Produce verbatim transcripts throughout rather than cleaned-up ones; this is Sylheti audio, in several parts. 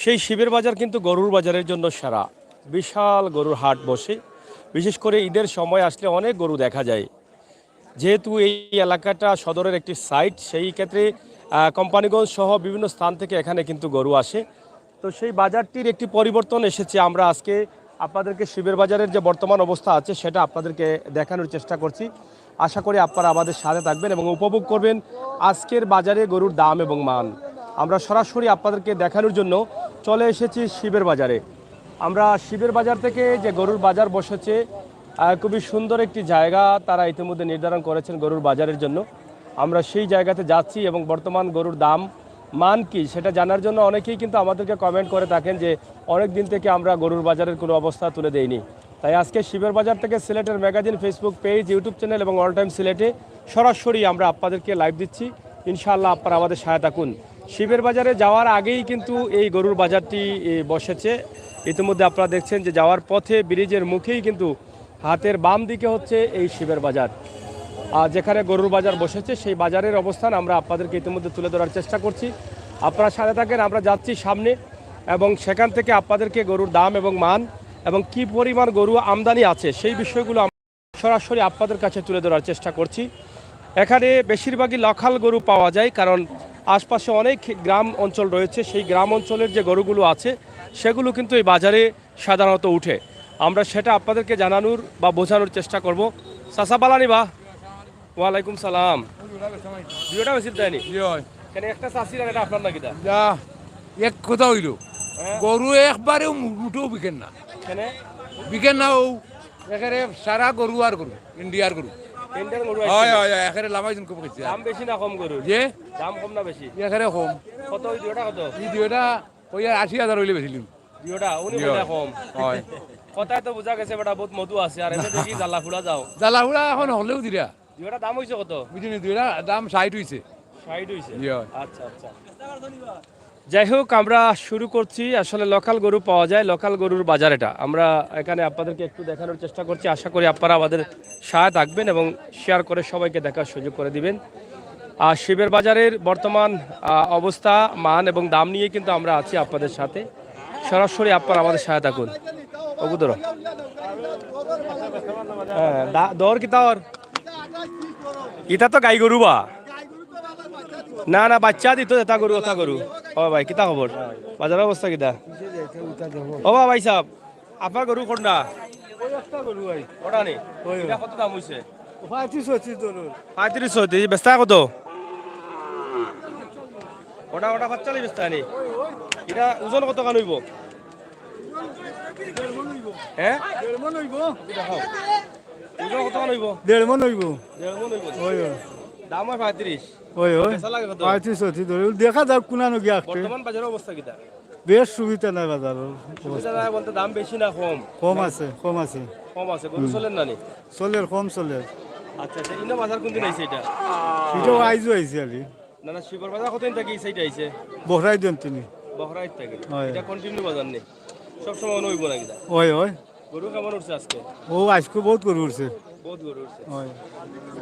সেই শিবের বাজার কিন্তু গরুর বাজারের জন্য সেরা। বিশাল গরুর হাট বসে। বিশেষ করে ঈদের সময় আসলে অনেক গরু দেখা যায়। যেহেতু এই এলাকাটা সদরের একটি সাইট, সেই ক্ষেত্রে, আহ, কোম্পানিগঞ্জ সহ বিভিন্ন স্থান থেকে এখানে কিন্তু গরু আসে। তো সেই বাজারটির একটি পরিবর্তন এসেছে। আমরা আজকে আপনাদেরকে শিবের বাজারের যে বর্তমান অবস্থা আছে, সেটা আপনাদেরকে দেখানোর চেষ্টা করছি। আশা করি আপনারা আমাদের সাথে থাকবেন এবং উপভোগ করবেন আজকের বাজারে গরুর দাম এবং মান। আমরা সরাসরি আপনাদেরকে দেখানোর জন্য চলে এসেছি শিবের বাজারে। আমরা শিবের বাজার থেকে, যে গরুর বাজার বসেছে, আহ, খুবই সুন্দর একটি জায়গা তারা ইতিমধ্যে নির্ধারণ করেছেন গরুর বাজারের জন্য। আমরা সেই জায়গাতে যাচ্ছি এবং বর্তমান গরুর দাম, মান কি, সেটা জানার জন্য অনেকেই কিন্তু আমাদেরকে কমেন্ট করে থাকেন যে অনেক দিন থেকে আমরা গরুর বাজারের কোনো অবস্থা তুলে দেইনি। তাই আজকে শিবের বাজার থেকে সিলেটের magazine Facebook page, YouTube channel এবং অল টাইম সিলেটে সরাসরি আমরা আপনাদেরকে লাইভ দিচ্ছি। ইনশাআল্লাহ, আপনারা আমাদের সাথে থাকুন। শিবের বাজারে যাওয়ার আগেই কিন্তু এই গরুর বাজারটি, এ, বসেছে। ইতিমধ্যে আপনারা দেখছেন যে যাওয়ার পথে ব্রিজের মুখেই কিন্তু হাতের বাম দিকে হচ্ছে এই শিবের বাজার। আর যেখানে গরুর বাজার বসেছে, সেই বাজারের অবস্থান আমরা আপনাদেরকে ইতিমধ্যে তুলে ধরার চেষ্টা করছি। আপনারা সাথে থাকেন, আমরা যাচ্ছি সামনে এবং সেখান থেকে আপনাদেরকে গরুর দাম এবং মান এবং কি পরিমাণ গরু আমদানি আছে, সেই বিষয়গুলো আমরা সরাসরি আপনাদের কাছে তুলে ধরার চেষ্টা করছি। এখানে বেশিরভাগই লোকাল গরু পাওয়া যায়, কারণ আশপাশে অনেক গ্রাম অঞ্চল রয়েছে। সেই গ্রাম অঞ্চলের যে গরুগুলো আছে, সেগুলো কিন্তু এই বাজারে সাধারণত উঠে। আমরা সেটা আপনাদেরকে জানানোর বা বোঝানোর চেষ্টা করব। চাচা, বালা নি বা? ওয়ালাইকুম সালাম। দুইটা বেশি দেয়নি? জি অয়। কেনে একটা চাচির আর এটা আপনার নাকি দা? যা, এক কথা অইলো, হ্যাঁ। গরু একবারেও মু-, মুটেও বিকের না। কেনে? বিকের না, অউ একেরে সারা গরু আর গরু, ইন্ডিয়ার গরু। ইন্ডিয়ার গরু অয়, আইছে। অয়, অয়, একেরে লামাই দিন কম খাইছে। দাম বেশি না কম গরুর? যে? দাম কম না বেশি? একেরে কম। কত অউ দুইটা কত? ই দুইটা অউ আশি হাজার অইলে বেচিলিমু। দুইটা, উনি জি। কইলা কম। অয়। কথায় তো বুঝা গেছে বেটা বহুত মধু আছে, আর এমনে দেখি জ্বালা ফুড়া যাও। জ্বালা ফুড়া অখন হকলেউ দিরা। দুইটা দাম অইছে কত? বুঝছনি, দুইটা দাম ষাইট অইছে। ষাইট অইছে? জি অয়। আচ্ছা, আচ্ছা। যাই হোক, আমরা শুরু করছি। আসলে লোকাল গরু পাওয়া যায়, লোকাল গরুর বাজার এটা। আমরা এখানে আপনাদেরকে একটু দেখানোর চেষ্টা করছি। আশা করি আপনারা আমাদের সাথে থাকবেন এবং শেয়ার করে সবাইকে দেখার সুযোগ করে দিবেন। আর শিবের বাজারের বর্তমান, আহ, অবস্থা, মান এবং দাম নিয়ে কিন্তু আমরা আছি আপনাদের সাথে। সরাসরি আপনারা আমাদের সাথে থাকুন। অগু ধরো। হ্যাঁ, দা-, দর কিতা অর? ইটা তো গাই গরু বা? না, না, বাচ্চা দিত, এটা গরু, ওটা গরু। ও ভাই, কিতা খবর? বাজারর অবস্থা কিতা? ও বা ভাই সাহেব, আপনার গরু কোনটা? ওই একটা গরু ভাই। ওটা নি? ওই, ওই। এটা কত দাম অইছে? পঁয়ত্রিশ, ছত্রিশ ধরুন। পঁয়ত্রিশ, ছত্রিশ, বেচতা কত? ওটা, ওটা পাঁচচল্লিশ বেচতা নি? এটা ওজন কতখান অইবো? দেড় মন অইবো। হ্যাঁ? দেড় মন অইবো। এটা খাও। ওজন কতখান অইবো? দেড় মন অইবো। দেড় মন অইবো। ওই, ওই। দাম অয় পঁয়ত্রিশ। ওই, ওই। বেচা লাগে কত? পঁয়ত্রিশ, ছত্রিশ ধরুন। দেখা যাক কোনানো গিয়া আখতে। বর্তমান বাজারর অবস্থা কিতা? বেশ সুবিধা নাই বাজারর অবস্থা। সুবিধা নাই বলতে দাম বেশি না কম? কম আছে, কম আছে। কম আছে, গরু হুম। চলের না নি? চলের, কম চলের। আচ্ছা, আচ্ছা, ইনো বাজার কোন দিন আইছে এটা? এটাও আইজও আইছে আর কি। না, না, শিবর বাজার কতদিন থাকি এই সাইডে আইছে? বহরাই দেন তিনি। বহরাই থাকি। হয়। এটা কন্টিনিউ বাজার নি? সব সময় অনো অইবো নাকি দা? ওই, ওই। গরু কেমন উঠছে আজকে? ও, আজকে বহুত গরু উঠছে। বহুত গরু উঠছে। হয়।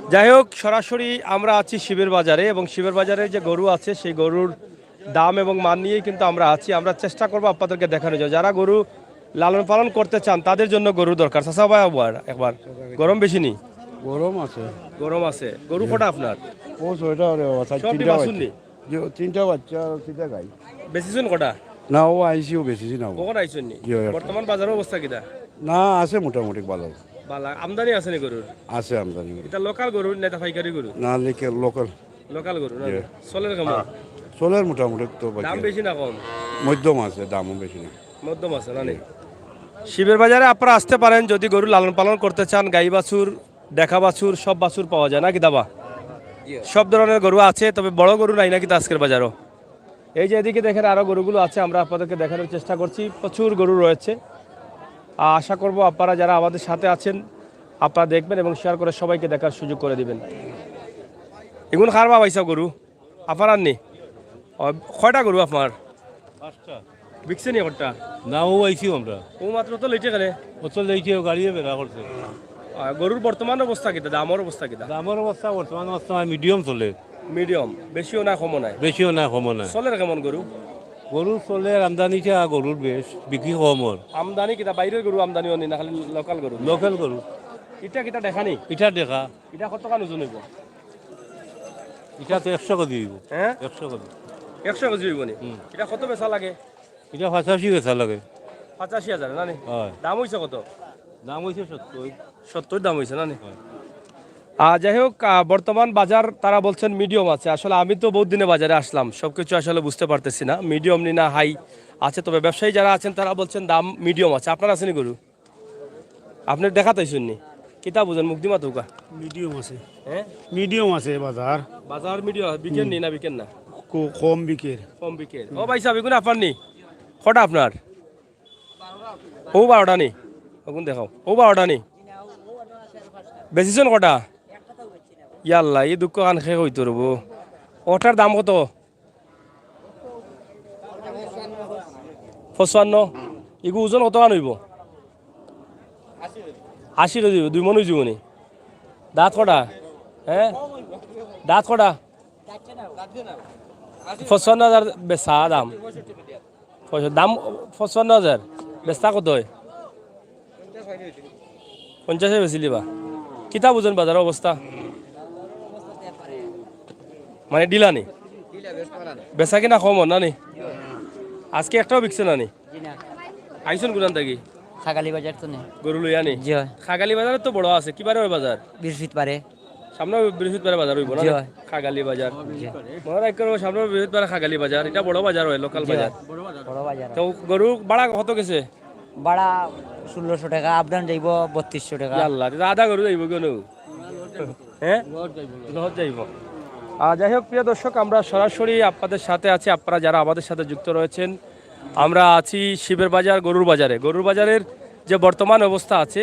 যাই হোক, সরাসরি আমরা আছি শিবের বাজারে এবং শিবের বাজারে যে গরু আছে, সেই গরুর দাম এবং মান নিয়েই কিন্তু আমরা আছি। আমরা চেষ্টা করবো আপনাদেরকে দেখানো যায়। যারা গরু লালন পালন করতে চান, তাদের জন্য গরু দরকার। চাচা ভাই, আবার একবার, গরম বেশি নি? গরম আছে। গরম আছে। গরু কটা আপনার? ও ছয়টা রে বাবা, সব কি তিনটা বাছুর বাচ্চা। নি? যে তিনটা বাচ্চা আর তিনটা গাই। বেচিছইন কটা? না, ও আইছি, ও বেচিছি না ও। কখন আইছইন নি? জি, ওই একটা। বর্তমান বাজারর অবস্থা কিতা? না, আছে মোটামুটি ভালা। ভালা। আমদানি আছে নি গরুর? আছে আমদানি। এটা লোকাল গরু না এটা পাইকারি গরু? না, লোকাল, লোকাল। লোকাল গরু না? জি। চলের কেমন? হ্যাঁ, চলের মোটামুটি তো বাকি দাম আছে। বেশি না কম? মধ্যম আছে, দামও বেশি না। মধ্যম আছে না নি? জি। শিবের বাজারে আপনারা আসতে পারেন, যদি গরু লালন পালন করতে চান, গাই বাছুর, দেখা বাছুর, সব বাছুর পাওয়া যায় নাকি দাবা? জি। সব ধরনের গরু আছে, তবে বড় গরু নাই নাকি তো আজকের বাজারও? এই যে এদিকে দেখেন আরো গরুগুলো আছে, আমরা আপনাদেরকে দেখানোর চেষ্টা করছি। প্রচুর গরু রয়েছে। আ-, আশা করব আপনারা যারা আমাদের সাথে আছেন, আপনারা দেখবেন এবং শেয়ার করে সবাইকে দেখার সুযোগ করে দিবেন। ইগুন কার বা ভাইসাব গরু? আপনার নি? ও, কয়টা গরু আপনার? পাঁচটা। বিকছে নি একটা? না, ও আইছি আমরা। ও মাত্র তো লেটে গেলে। ও তো লেটে, ও গাড়িয়ে বেড়া করছে। আ, গরুর বর্তমান অবস্থা কিতা? দামর অবস্থা কিতা? দামর অবস্থা বর্তমান অবস্থা মিডিয়াম চলে। মিডিয়াম, বেশিও না, কমও নাই। বেশিও না, কমও না। চলের কেমন গরু? গরু চলের আমদানিটা গরুর বেশ, বিক্রি কম অর। আমদানি কিতা বাইরের গরু আমদানি অনি না খালি লোকাল গরু? লোকাল গরু। ইটা কিতা দেখানি? ইটা দেখা। ইটা কতখান ওজন অইবো? ইটা তো একশো কেজি অইবো। হ্যাঁ? একশো কেজি। একশো কেজি অইবো নি? হুম। ইটা কত বেচা লাগে? ইটা পঁচাশি বেচা লাগে। পঁচাশি হাজার না নি? হয়। দাম অইছে কত? দাম অইছে সত্তর। সত্তর দাম অইছে না নি? হয়। আহ, যাই হোক, আহ, বর্তমান বাজার তারা বলছেন মিডিয়াম আছে। আসলে আমি তো বহুত দিনে বাজারে আসলাম, সবকিছু আসলে বুঝতে পারতেছি না, মিডিয়াম নি না হাই আছে। তবে ব্যবসায়ী যারা আছেন তারা বলছেন দাম মিডিয়াম আছে। আপনার আছে নি গরু? আপনি দেখাত আইছইন নি? কিতা বুঝেন, মুখ দি মাতউক্কা। মিডিয়াম আছে। হ্যাঁ? মিডিয়াম আছে বাজার। বাজার মিডিয়াম, বিকের নি না বিকের না? কো-, কম বিকের। কম বিকের। ও ভাই সাহেব, ইগুন আপনার নি? কটা আপনার? ও বারোটা নি? অগুন দেখাও। ও বারোটা নি? বেচিছইন কটা? ইয়াল্লা, ই দুঃখ খান কে কইতো রবো। ওটার দাম কত? পঁচপান্ন। ইগু ওজন কতখান অইবো? আশি কেজি অইবো, দুই মণ অইযিবো নি? দাঁত কটা? হ্যাঁ? দাঁত কটা? পঁচপান্ন হাজার বেচা দাম। পঁয়ষ-, দাম পঁচপান্ন হাজার, বেচতা কত অয়? পঞ্চাশে বেচিলিবা। কিতা বুঝইন বাজারর অবস্থা? মানে ঢিলা নি? বেচা কিনা কম অর না নি? আজকে একটাও বিকছে না নি? আইছইন কুনান থাকি? খাগালি বাজার তো নি। গরু লইয়া নি? জি অয়। খাগালি বাজার তো বড় আছে, কিবারে অয় বাজার? বৃহস্পতিবারে। সামনে বৃহস্পতিবারে বাজার অইবো না? জি অয়। খাগালি বাজার। জি। মনে রাখো, সামনে বৃহস্পতিবারে খাগালি বাজার, ইটা বড় বাজার অয়, লোকাল জি বাজার। অয়। বড় বাজার। তো গরু ভাড়া কত গেছে? ভাড়া ষোলোশো টাকা, আপ ডাউন যাইবো বত্রিশশো টাকা। ইয়াল্লা, তে আধা গরু যাইবো কেনে? হ্যাঁ? লস যাইবো। আহ, যাই হোক, প্রিয় দর্শক, আমরা সরাসরি আপনাদের সাথে আছি। আপনারা যারা আমাদের সাথে যুক্ত রয়েছেন, আমরা আছি শিবের বাজার, গরুর বাজারে। গরুর বাজারের যে বর্তমান অবস্থা আছে,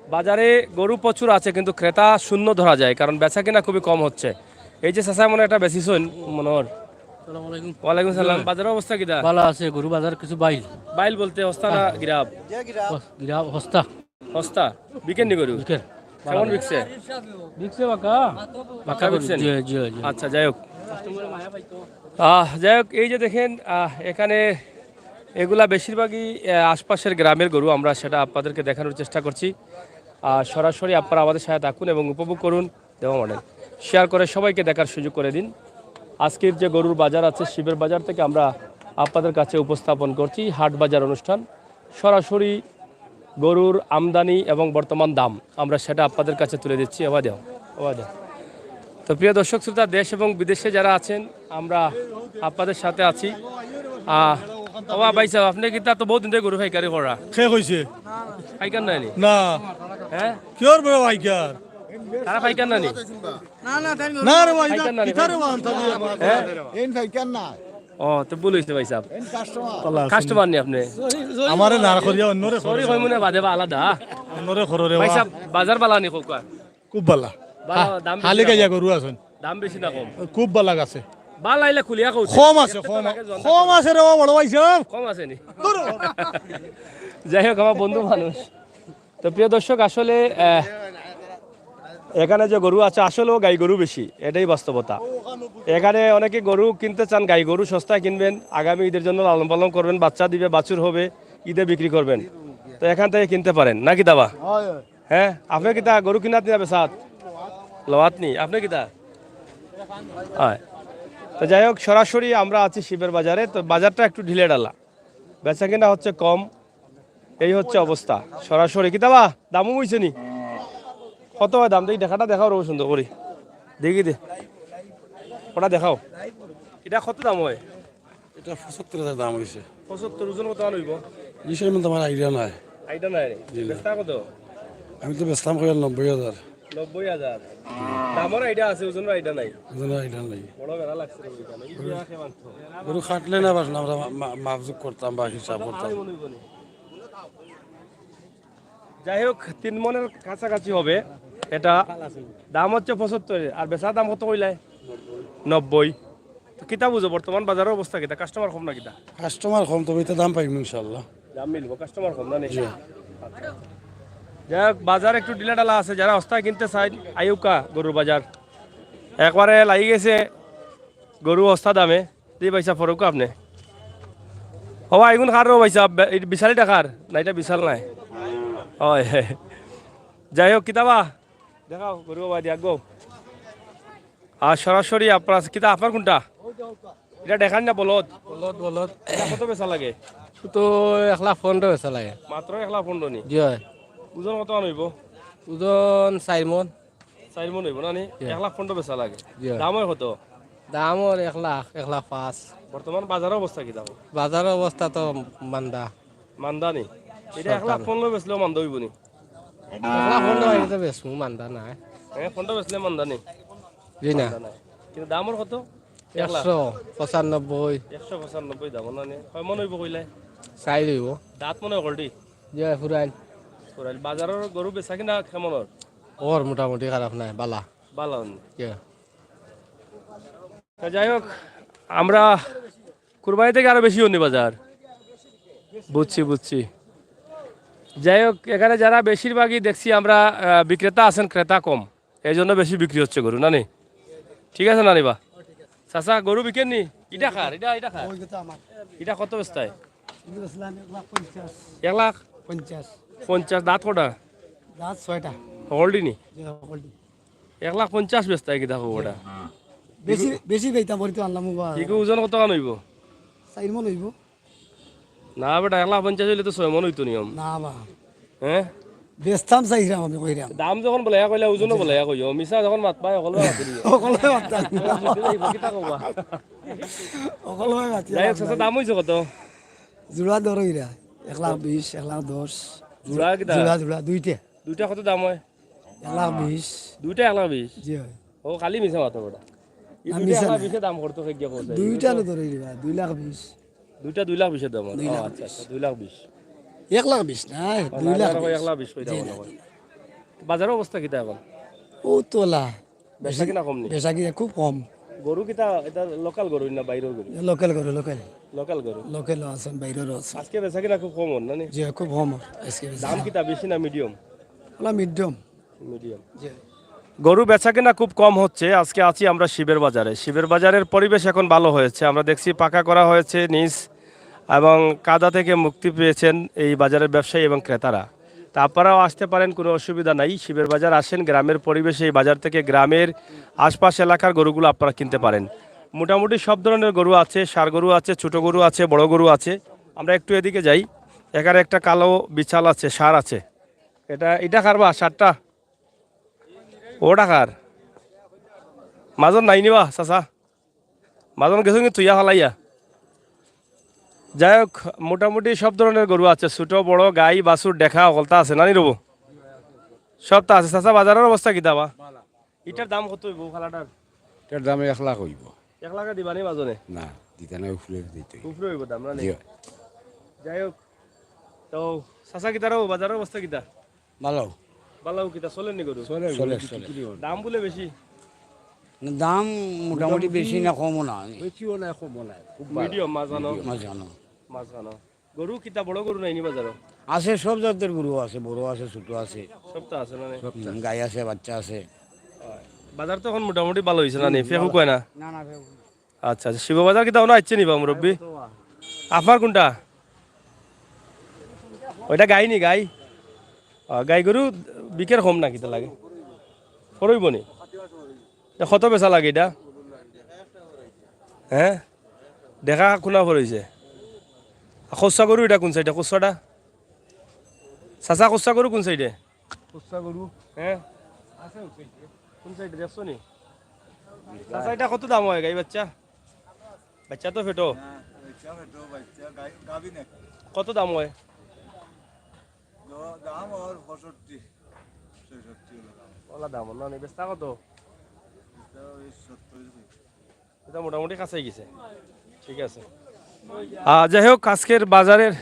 বাজারে গরু প্রচুর আছে, কিন্তু ক্রেতা শূন্য ধরা যায়, কারণ বেচা কিনা খুবই কম হচ্ছে। এই যে চাচা মনে হয় একটা বেচিছইন, মনে হয়। আসসালামু আলাইকুম। ওয়ালাইকুম সালাম। জি। বাজারর অবস্থা কিতা? ভালা আছে, গরু বাজার কিছু বাইল। বাইল বলতে হস্তা না হ্যাঁ। গিরাব? হস-, গিরাব হস্তা। হস্তা? বিকের নি গরু? বিকের। কেমন বিকছে? বিকছে বাক্কা। বাক্কা বাক্কা বিকছে নি? জি, জি, জি। আচ্ছা, যাই হোক। আহ, যাই হোক, এই যে দেখেন, আহ, এখানে এগুলা বেশিরভাগই, আহ, আশপাশের গ্রামের গরু, আমরা সেটা আপনাদেরকে দেখানোর চেষ্টা করছি। আহ, সরাসরি আপনারা আমাদের সাথে থাকুন এবং উপভোগ করুন। দেওয়া মডেল শেয়ার করে সবাইকে দেখার সুযোগ করে দিন। আজকের যে গরুর বাজার আছে, শিবের বাজার থেকে আমরা আপনাদের কাছে উপস্থাপন করছি হাট বাজার অনুষ্ঠান। সরাসরি গরুর আমদানি এবং বর্তমান দাম আমরা সেটা আপনাদের কাছে তুলে দিচ্ছি। ওবা দেও, ওবা দেও। তো প্রিয় দর্শক শ্রোতা, দেশ এবং বিদেশে যারা আছেন, আমরা আপনাদের সাথে আছি। আহ, ওবা ভাই সাহেব, আপনি কিতা তো বহুত দিন ধরে গরু পাইকারি করা? কে কইছে? পাইকার নায় নি? না। হ্যাঁ? কিয়র বড় পাইকার? তারা পাইকার না নি? না রে ভাই, পাইকার না রে কিতারে ভাই। বান থাকি আমার। হ্যাঁ? এইন পাইকার না। ও, তো ভুল অইছে ভাই সাহেব। এইন কাস্টমার। কাস্টমার নি আপনি? আমারে না করিয়া অন্যরে সরি করিয়া। কই মনে বাদে বা আলাদা। অন্যরে করো রে ভাই বা। সাহেব, বাজার ভালা নি কউক্কা? খুব ভালা। বালা, হা, দাম বেশি খালি না গাইয়া কম? গরু আছইন। দাম বেশি না কম? খুব ভালা আছে। ভালা আইলে খুলিয়া কও। কম আছে, কম। কম আছে রে বা বড় ভাই সাহেব। কম আছে নি? ধরো। যাই হোক, আমার বন্ধু মানুষ। তো প্রিয় দর্শক, আসলে, আহ, এখানে যে গরু আছে, আসলেও গাই গরু বেশি, এটাই বাস্তবতা। এখানে অনেকে গরু কিনতে চান, গাই গরু সস্তায় কিনবেন, আগামী ঈদের জন্য লালন পালন করবেন, বাচ্চা দিবে, বাছুর হবে, ঈদে বিক্রি করবেন। তো এখান থেকে কিনতে পারেন, নাকি দাবা? হয়, হয়। হ্যাঁ, আপনি কিতা গরু কিনাত নি না বেচাত? লওয়াত নি, আপনি কিতা? হয়। তো যাই হোক, সরাসরি আমরা আছি শিবের বাজারে। তো বাজারটা একটু ঢিলে ঢালা, বেচা কিনা হচ্ছে কম, এই হচ্ছে অবস্থা। সরাসরি কিতা বা দামও অইছে নি? কত অয় দাম? দেখি দেখাটা দেখাও রে সুন্দর করি, দেখি দে, ওটা দেখাও। ইটা কত দাম অয়? ইটা পঁচাত্তর হাজার দাম অইছে। পঁচাত্তর, ওজন কত অইবো? বিষয় মধ্যে আমার আইডিয়া নাই। আইডিয়া নাই রে? জি না। বেচতা কত? আমি তো বেচতাম কইয়ার নব্বই হাজার। নব্বই হাজার। দামর আইডিয়া আছে, ওজনর আইডিয়া নাই। ওজনর আইডিয়া নাই। বড় বেড়া লাগছে রে ওইখানে। এই বিয়া কে মানতো? গরু কাটলে না বাস না, আমরা মা-, মা-, মাপজোক করতাম বা হিসাব করতাম। আড়াই মণ অইবো নি? যাই হোক, তিন মণের কাছাকাছি হবে এটা। দাম হচ্ছে পঁচাত্তর, আর বেচা দাম কত কইলায়? নব্বই। তো কিতা বুঝো, বর্তমান বাজারর অবস্থা কিতা? কাস্টমার কম না কিতা? কাস্টমার কম, তবে ইতা দাম পাইমু ইনশাআল্লাহ। দাম মিলবো, কাস্টমার কম না নি? জি। যাই হোক, বাজার একটু ঢিলা ঢালা আছে, যারা হস্তায় কিনতে চায়, আইউক্কা গরুর বাজার। একবারে লাগি গেছে গরু হস্তা দামে। জি ভাই সাহেব, ফরক আপনি। ও ভাই, এগুন কার রে ভাই সাহেব? বে-, ইটা বিশাল, ইটা কার? না, ইটা বিশাল নায়। অয়। যাই হোক, কিতা বা? দেখাও, গরু বা দিয়া গো। আর সরাসরি আপনার, কিতা আপনার কোনটা? ইটা দেখার না বলদ? বলদ, বলদ। ইটা কত বেচা লাগে? তো এক লাখ পনেরো বেচা লাগে। মাত্র এক লাখ পনেরো নি? জি অয়। ওজন কত আন অইবো? ওজন চাইর মন। চাইর মন অইবো না নি? জি। এক লাখ পনেরো বেচা লাগে। জি। দাম অয় কত? দাম অর এক লাখ, এক লাখ পাঁচ। বর্তমান বাজারর অবস্থা কিতা? বাজারর অবস্থা তো মান্দা। মান্দা নি? ইটা এক লাখ পনেরো বেচলেও মান্দা অইবো নি? এক লাখ পনেরো অইলে তো বেচমু, মান্দা নায়। হ্যাঁ, পনেরো বেচলে মান্দা নি? জি না। মান্দা নায়। কিন্তু দাম অর কত? এক লাখ। একশো পঁচানব্বই। একশো পঁচানব্বই দাম না নি? কয় মন অইবো কইলায়? চাইর অইবো। দাঁত মনে অয় কয়টি? জি অয়, পুরাইল। পুরাইল। বাজারর গরু বেচা কিনা কেমন অর? অর মোটামুটি খারাপ নায়, বালা। বালা অর নি? জি। তা যাই হোক, আমরা কুরবানি থাকি আরো বেশি অর নি বাজার। বুঝছি, বুঝছি। যাই হোক, এখানে যারা বেশিরভাগই দেখছি আমরা, আহ, বিক্রেতা আছেন, ক্রেতা কম, এই জন্য বেশি বিক্রি হচ্ছে গরু, না নি? ঠিক আছে না নি বা? চাচা, গরু বিকেন নি? ইটা কার? ইটা, ইটা কার? ওই তো আমার। ইটা কত বেচতায়? এগুলো ছিলাম এক লাখ পঞ্চাশ। এক লাখ? পঞ্চাশ। পঞ্চাশ। দাঁত কটা? দাঁত ছয়টা। হকলটি নি? যে হকলটি। এক লাখ পঞ্চাশ বেচতায় কিতা কও ওটা? বেশি, বেশি বেচতাম, বলি তো আনলাম বা। ইগু ওজন কত খান অইবো? চাইর মন অইবো। না বেটা, এক লাখ পঞ্চাশ অইলে তো ছয় মন অইতো নিয়ম। না বা। হ্যাঁ? বেচতাম চাইরাম আমি, কইরাম। দাম যখন বলাইয়া কইলা, ওজনও বলাইয়া কইও। মিছা যখন মাতবা, হকলবায় মাতি দিও। হকলবায় মাততাম। কিতা কইবা? হকলবায় মাতি যাই হোক, চাচা, দাম অইছে কত? জোড়া দর অইরা, এক লাখ বিশ, এক লাখ দশ। জোড়া কিতা? জোড়া, জোড়া, দুইটা। দুইটা কত দাম অয়? এক লাখ বিশ। দুইটা এক লাখ বিশ? জি অয়। ও, খালি মিছা মাতো বেটা। ই না, দুইটা মিছা এক লাখ বিশে দাম করতো, কে গিয়া কইছে? দুইটা লো ধরে দিবা, দুই লাখ বিশ। দুইটা দুই লাখ বিশে দাম অয়? দুই লাখ বিশ। ও, আচ্ছা, আচ্ছা, দুই লাখ বিশ। এক লাখ বিশ না, দুই লাখ বিশ। এক লাখ বিশ কইতা জি মনে না, হয়। জি না। বাজারর অবস্থা কিতা এখন? ও তোলা। বেচা কিনা কম নি? বেচা কিনা খুব কম। গরু কিতা, ইটা লোকাল গরু না বাইরর গরু? লোকাল গরু, লোকাল। লোকাল গরু? লোকালও আছে, বাইররও আছে। আজকে বেচা কিনা খুব কম অর না নি? জি, খুব কম অর আজকে বেচা দাম কিনা। কিতা বেশি না মিডিয়াম? OLA medium. মিডিয়াম। জি। গরু বেচা কিনা খুব কম হচ্ছে। আজকে আছি আমরা শিবের বাজারে। শিবের বাজারের পরিবেশ এখন ভালো হয়েছে। আমরা দেখছি পাকা করা হয়েছে নিচ এবং কাদা থেকে মুক্তি পেয়েছেন এই বাজারের ব্যবসায়ী এবং ক্রেতারা। তা আপনারাও আসতে পারেন, কোনো অসুবিধা নাই। শিবের বাজার আসেন, গ্রামের পরিবেশে এই বাজার থেকে গ্রামের আশপাশ এলাকার গরুগুলো আপনারা কিনতে পারেন। মোটামুটি সব ধরনের গরু আছে, ষাঁড় গরু আছে, ছোট গরু আছে, বড় গরু আছে। আমরা একটু এদিকে যাই, এখানে একটা কালো বিশাল আছে, ষাঁড় আছে। এটা, এটা কার বা ষাঁড়টা? ওটা কার? মাজন নাই নি বা, চাচা? মাজন গেছো কিন্তু ইয়া ফালাইয়া। যাই হোক, মোটামুটি সব ধরনের গরু আছে, ছোট, বড়, গাই, বাছুর, ডেকা, হকলতা আছে, না নি রবো? সবতা আছে। চাচা, বাজারর অবস্থা কিতা বা? ইটার দাম কত অইবো, কালাটার? ইটার দাম এক লাখ অইবো। এক লাখে দিবা নি মাজনে? না, দিতা না, উপরে দিতে অইবো। উপরে অইবো দাম, না নি? জি। যাই হোক, তো চাচা, কিতা রবো, বাজারর অবস্থা কিতা? ভালো। ভালো কিতা চলের নি গরু? চলের, চলের, গরু চলের। বিক্রি অর। দাম বুলে বেশি? না, দাম মোটামুটি মোটামুটি বেশি না, কমও না। বেশিও না, কমও না, খুব ভালো। মিডিয়াম, মাঝানো? মিডিয়াম। মাঝানো। মাঝানো। গরু কিতা বড় গরু নাই নি বাজারো? আছে, সব জাতের গরু আছে, বড় আছে, ছোট আছে। সবতা আছে না নি? হুম, গাই আছে, বাচ্চা আছে। বাজার তো এখন মোটামুটি ভালো অইছে না নি? হুম, ফেকু ভালো। কয় না? না, না, ফেকু না। আচ্ছা, আচ্ছা, শিববাজার কিতা অনো আইছে নি বা মুরব্বি? আপনার কোনটা? ওইটা গাই নি, গাই? আহ, গাই গরু বিকের কম না কিতা লাগে? ফরইবো নি? ইটা কত বেচা লাগে ইটা? হ্যাঁ? দেখা কোনা ফরইছে। আর খোসা গরু ইটা কোন সাইডে? খোসাটা? চাচা, খোসা গরু কোন সাইডে? খোসা গরু? হ্যাঁ? আছে ওই সাইডে। কোন সাইডে দেখছো নি? চাচা, ইটা কত দাম অয় গাই বাচ্চা? বাচ্চা তো ফেটো। হ্যাঁ, বাচ্চা ফেটো, বাচ্চা গাই, গাভী না। কত দাম অয়? দ-, দাম অর পঁয়ষট্টি, ছয়ষট্টি অলা দাম। অলা দাম, না নি, বেচতা কত? বেচতা ওই সত্তর। ইটা মোটামুটি কাছাই গেছে। ঠিক আছে। আহ, যাই হোক, আজকের বাজারের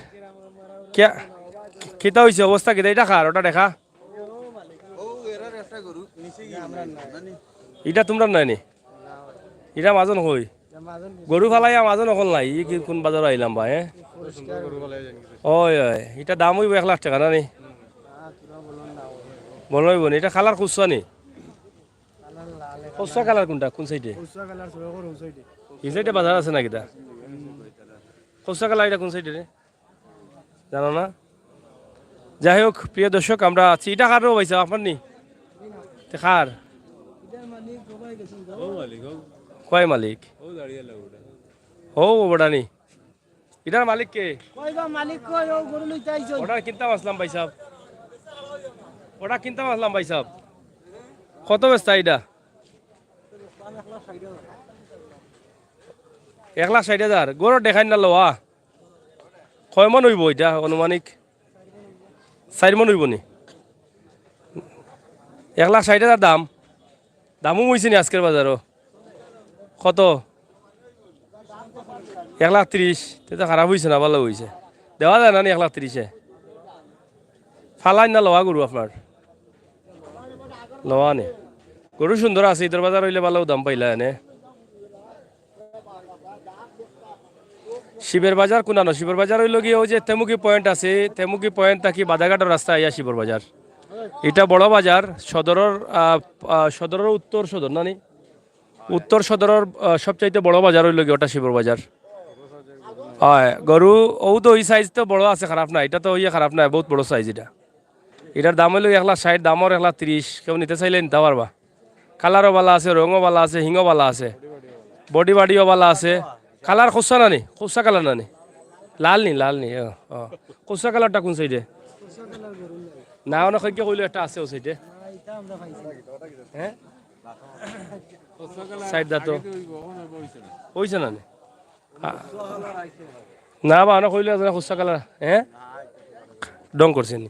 কে-, কিতা অইছে, অবস্থা কিতা? ইটা কার, ওটা দেখা। ইটা তুমরার নায় নি? ইটা মাজন কই? গরু ফালাইয়া মাজন অকল নাই। ই কি কোন বাজারো আইলাম বা, হ্যাঁ? ওই, ওই। ইটা দাম অইবো এক লাখ টেকা, না নি? বড় অইবো নি? ইটা কালার খুচরা নি? খোসা কালার কোনটা? কোন সাইডে? খোসা কালার সব ওই সাইডে। ই সাইডে বাজার আছে না কিতা? খোসা কালা এটা কোন সাইডে রে? জানো না? যাই হোক, প্রিয় দর্শক, আমরা আছি। এটা কার রে ভাই সাহেব, আপনার নি? তে কার? কয় মালিক? ও বড়া নি। এটার মালিক কে? কই বা মালিক কই? ও গরু লইতে আইছইন। অর্ডার কিনতাম আসলাম ভাই সাহেব। অর্ডার কিনতাম আসলাম ভাই সাহেব। কত বেচতা এটা? এক লাখ ষাইট হাজার। গরু দেখাইন না লওয়া। কয় মন অইবো এটা আনুমানিক? চাইর মন অইবো নি? এক লাখ ষাইট হাজার দাম। দামও অইছে নি আজকের বাজারো? কত? এক লাখ ত্রিশ। তে তো খারাপ অইছে না, ভালা অইছে। দেওয়া যায় না নি এক লাখ ত্রিশে? ফালাইন না লওয়া গরু আপনার? লওয়া নি। গরু সুন্দর আছে, ইদর বাজার অইলে ভালা দাম পাইলা এনে। শিবের বাজার কুনানো? শিবের বাজার অইলো গিয়া ওই যে তেমুকি পয়েন্ট আছে, তেমুকি পয়েন্ট থাকি বাদাঘাটর রাস্তা আইয়া শিবের বাজার। এটা বড় বাজার, সদরর, আহ, আহ, সদরর উত্তর সদর না নি? উত্তর সদরর, আহ, সবচাইতে বড় বাজার অইলো গিয়া ওটা শিবের বাজার। হয়, গরু ও তো ওই সাইজ তো বড় আছে, খারাপ না, এটা তো ওই খারাপ না, বহুত বড় সাইজ এটা। এটার দাম অইলো এক লাখ ষাইট, দাম অর এক লাখ ত্রিশ, কেউ নিতে চাইলে নিতে পারবা। কালারও ভালা আছে, রঙও ভালা আছে, হিংও ভালা আছে, বডি বাডিও ভালা আছে। কালার খোসা না নি? খোসা কালার না নি? লাল নি, লাল নি, ও, ও। খোসা কালারটা কোন সাইডে? না, অনেক কইকে কইলো একটা আছে ও সাইডে। হ্যাঁ? সাইড দা তো। অইছে না নি? আ-, না বা, অনেক কইলো আছে না খোসা কালার, হ্যাঁ? ঢং করছে নি?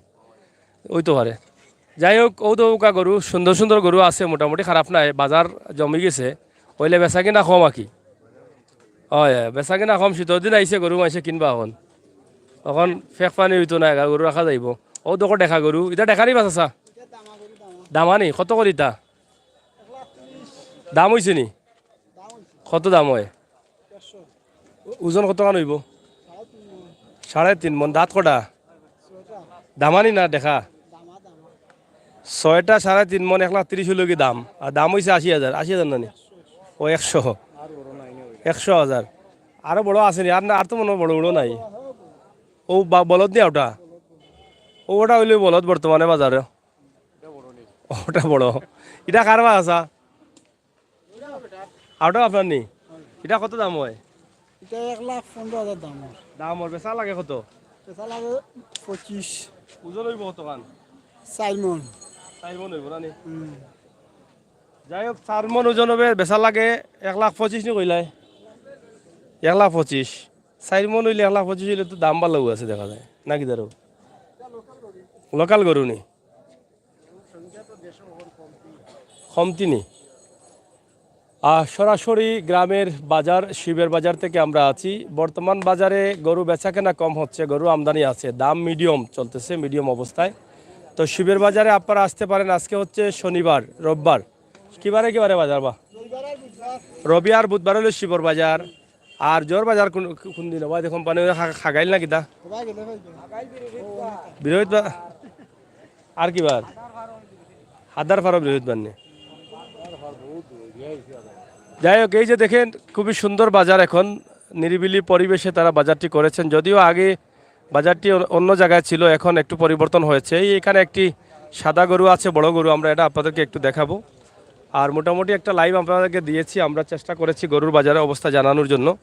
অইতো পারে। যাই হোক, ও তো ওকা গরু, সুন্দর সুন্দর গরু আছে, মোটামুটি খারাপ নাই, বাজার জমি গেছে, অইলে বেচা কিনা কম আর কি। হয়, হয়, বেচা কিনা কম, শীতর দিন আইছে, গরু মাইনষে কিনবা অখন। অখন ফেক পানি অইতো না, গরু রাখা যাইবো। ও দেখো দেখা গরু, ইটা দেখানি বাস আসা? দামানি, কত করি ইটা? দাম অইছে নি? কত দাম হয়? ওজন কতখান অইবো? সাড়ে তিন মন। দাঁত কটা? দামানি না দেখা? ছয়টা সাড়ে তিন মন, এক লাখ ত্রিশ অইলো গি দাম। আর দাম অইছে আশি হাজার, আশি হাজার না নি? ও, একশো। একশো হাজার। আরো বড় আছে নি? আর না, আর তো মনে হয় বড় বড় নাই। ও বা-, বলদ নি ওটা? ও, ওটা অইলো বলদ বর্তমানে বাজারে। ওটা বড়। ইটা কার বা আসা? ওটাও আপনার নি? ইটা কত দাম হয়? ইটা এক লাখ পনেরো হাজার দাম অর। দাম অর, বেচা লাগে কত? বেচা লাগে পঁচিশ। ওজন অইবো কতখান? চাইর মন। চাইর মন অইবো না নি? হুম। যাই হোক, চাইর মন ওজন হবে, বেচা লাগে এক লাখ পঁচিশ নি কইলায়? এক লাখ পঁচিশ। চাইর মন অইলে এক লাখ পঁচিশ অইলে তো দাম ভালা আছে দেখা যায়, নাকি দারু? লোকাল গরু নি? কমতি নি? আহ, সরাসরি গ্রামের বাজার, শিবের বাজার থেকে আমরা আছি। বর্তমান বাজারে গরু বেচা কেনা কম হচ্ছে, গরু আমদানি আছে, দাম মিডিয়াম চলতেছে, মিডিয়াম অবস্থায়। তো শিবের বাজারে আপনারা আসতে পারেন। আজকে হচ্ছে শনিবার, রোববার। কিবারে কিবারে বাজার বা? রবি আর বুধবার অইলো শিবর বাজার। আর জোর বাজার কোন, কোন দিন? ওই দেখো, মানে ওই খা-, খাগাইল না কিতা? বিরোধ বা-, আর কি বার? হাদার ফারো বিরোধ বান্নে। যাই হোক, এই যে দেখেন, খুবই সুন্দর বাজার এখন, নিরিবিলি পরিবেশে তারা বাজারটি করেছেন। যদিও আগে বাজারটি অন-, অন্য জায়গায় ছিল, এখন একটু পরিবর্তন হয়েছে। এই এখানে একটি সাদা গরু আছে, বড় গরু, আমরা এটা আপনাদেরকে একটু দেখাবো। আর মোটামুটি একটা লাইভ আপনাদেরকে দিয়েছি, আমরা চেষ্টা করেছি গরুর বাজারের অবস্থা জানানোর জন্য।